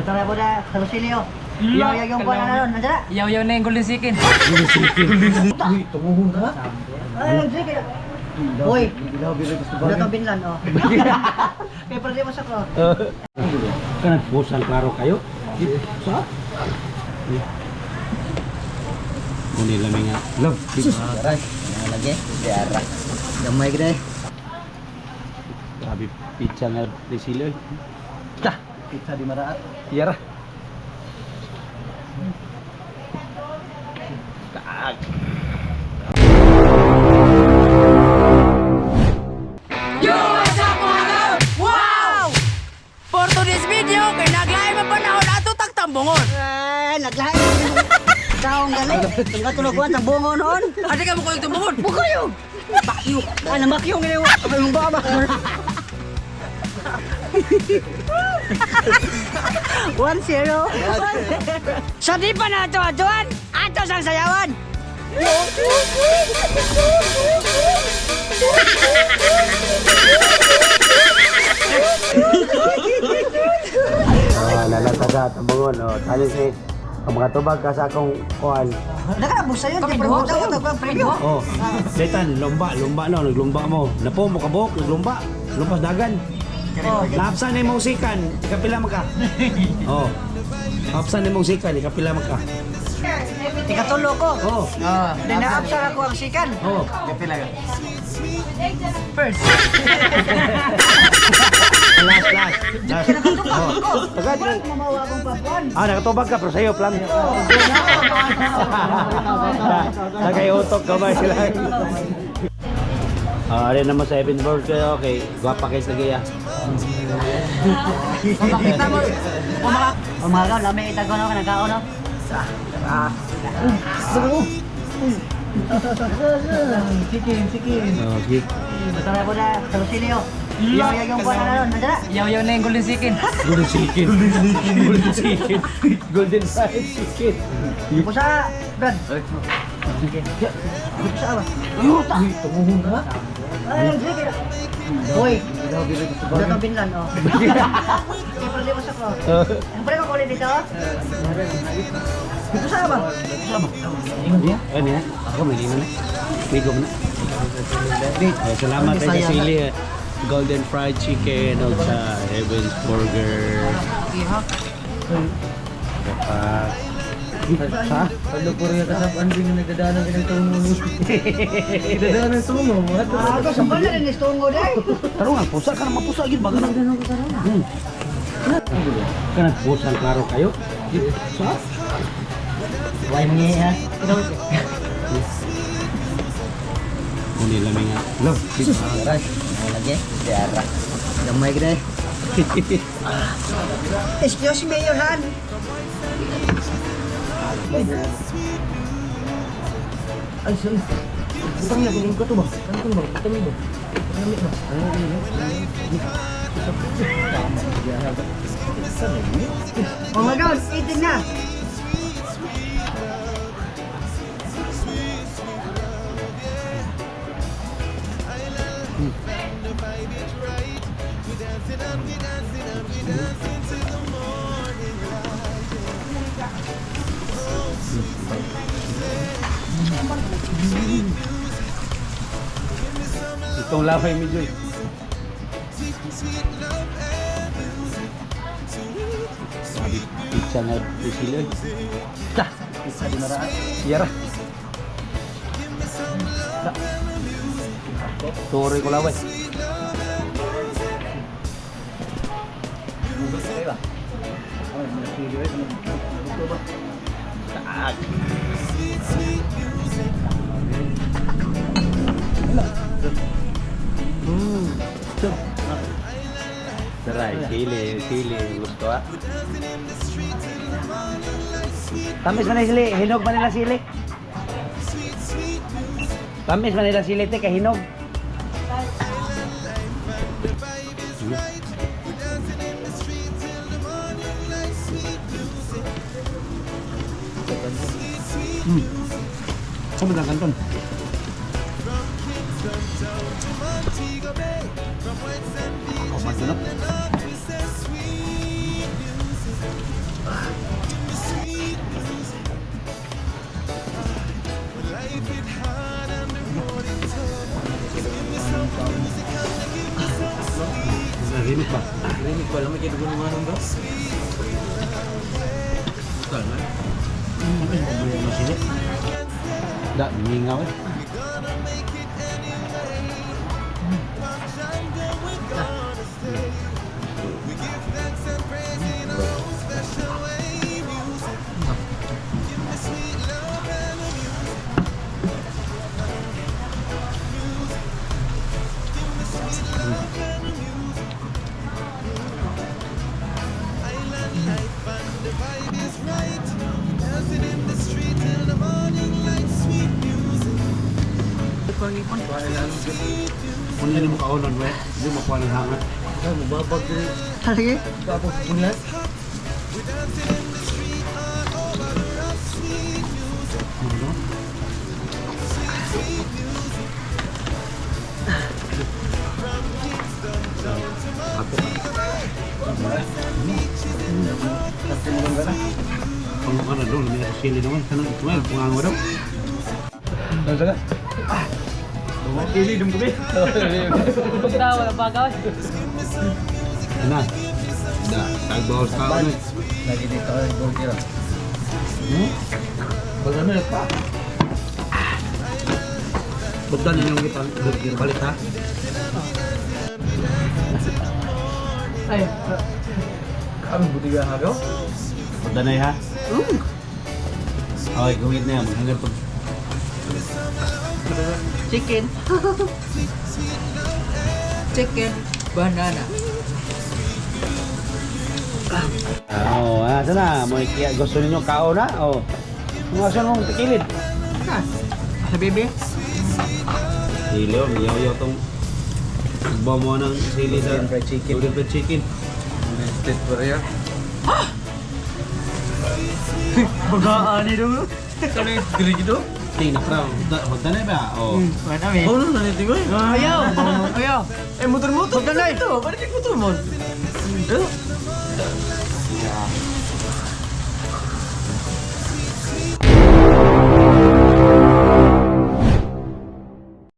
Basta po na sa Lucilio. Iyaw yung buwan na nun. Nandiyan na. Iyaw-yaw na yung golden chicken. Uy, tunguhon ka. Ay, sige. Uy, wala tong binlan, oh. Kaya pala di mo sa ko. Kanang pusang klaro kayo. Sa? Muni lami nga. Love. Lagi, biara. Gamay gede. Grabe pizza nga Priscilla. Eh. Ta. Pizza di maraat. Yara. Tak. Yo, what's up, mga kaon? Wow! For today's video, kay naglahi man panahon ato tagtambongon. Eh, naglahi. Taong gali. Tungga tunog ko ang bungo noon. Adi ka mo kayong tambongon. Bukayo. Bakyo. Ay, namakyong gini. Abay mong baba. 1-0. Sa di pa na ito, atuan. Ato sang sayawan. Ah, lalata sa tambongon. Oh, tali si ang mga tubag ka sa akong kuan. Nakabuksa yun. Kami Siyempre, duha. buta ko tagpang premyo. Oh. Letan, lomba, lomba no, naglumba mo. Napo mo kabok, naglumba. Lumpas dagan. Oh. Lapsan ni mong sikan, ikapila man ka. Oh. Lapsan ni mong sikan, ikapila man ka. Ikatulo ko. Oh. Dinaabsa ako ang sikan. Oh. First. Last, last. Last. Oh. Tagad. Wala mamawa akong papuan. Ah, nakatubag ka pero sa'yo, plan. Nagay utok kamay sila. Ah, rin naman sa Edinburgh kayo, okay. Gwapa kayo sa gaya. Kung makita mo, kung maka- Umaga, lami itago no, kanagao no. Chicken, chicken. Okay. Basta na po na sa Lucilio. Iyaw yung buwan na nun. Nandiyan na. Iyaw-yaw na yung golden chicken. Golden chicken. Golden chicken. Golden fried chicken. Pusa, Brad. Pusa ba? Uy, tunguhon ka. Ay, sige. Uy, wala tong binlan, oh. Kaya pala di mo sa ko. Ang pala ko kulit dito. Pusa ba? Ano yan? Ako, may lima na. May gum na. Eh, salamat kay Cecilia. Golden fried chicken o sa Heaven's Burger. Dapat. Ha? Palo puro yung kasap anjing nga nagdadaanan ka ng tungo. Nagdadaanan ng tungo. Mga to. Ah, ako sambal na rin istungo day. Tarong ang pusa ka na mapusa gid baga na. Kanang pusa klaro kayo. Sa? Why mangi ha? Muni lami nga. Love. Lagi, biara. Gamay gede. Excuse me, your hand. Ay, sorry. Butang niya, kung ka to ba? Ano ko ba? Butang niya ba? Butang niya ba? Oh my God, eating na. Itong laway medyo. Eh. Sabi pizza nga Priscilla. Eh. Ta. Pizza di maraat. Yara. Ta. Tore ko laway. Bugas kayo ba? Ay, mga sili ay, ano ba? Tak. Saray, sili, sili. Gusto ah. Tamis man na sili, hinog man nila sili. Tamis man nila sili te, kay hinog. Saan ba ang kanton? Ako madunok. Da, mingaw eh. Kung hindi mo kaunon, we, hindi mo makuha ng hangat. Ay, mababag din. Sige. Tapos bunlat. Ano? Ako. Kung ano doon, may sili naman. Kanang ito eh, pungango daw. Ano Ili dum gabi. Wala bagaw. Ano? Da, tagbawas ka ano eh. Lagi dito ka ng burger. Hmm? Baga na pa. Bugdan ninyong ipang burger balik ha. Ay, Kami buti ka hagaw. Bugdan na ha. Okay, gumit na yan. Hanggang pag. Chicken. Chicken banana. Oo, oh, sana. May kaya gusto ninyo kao na? Oh. Kung asan mong tikilid? Sa bebe? Sili, oh. Miyaw-yaw tong mo ng sili sa Golden fried chicken. Golden fried chicken. Split pa rin. Bagaan ni dong. Kami diri gitu. Tingnan na, huwag na ba? Oh. Wala me. Oh, no, nanti ko. Ayaw. Ayaw. Eh, motor-motor. Huwag na, Ito, bakit motor mo? Eh,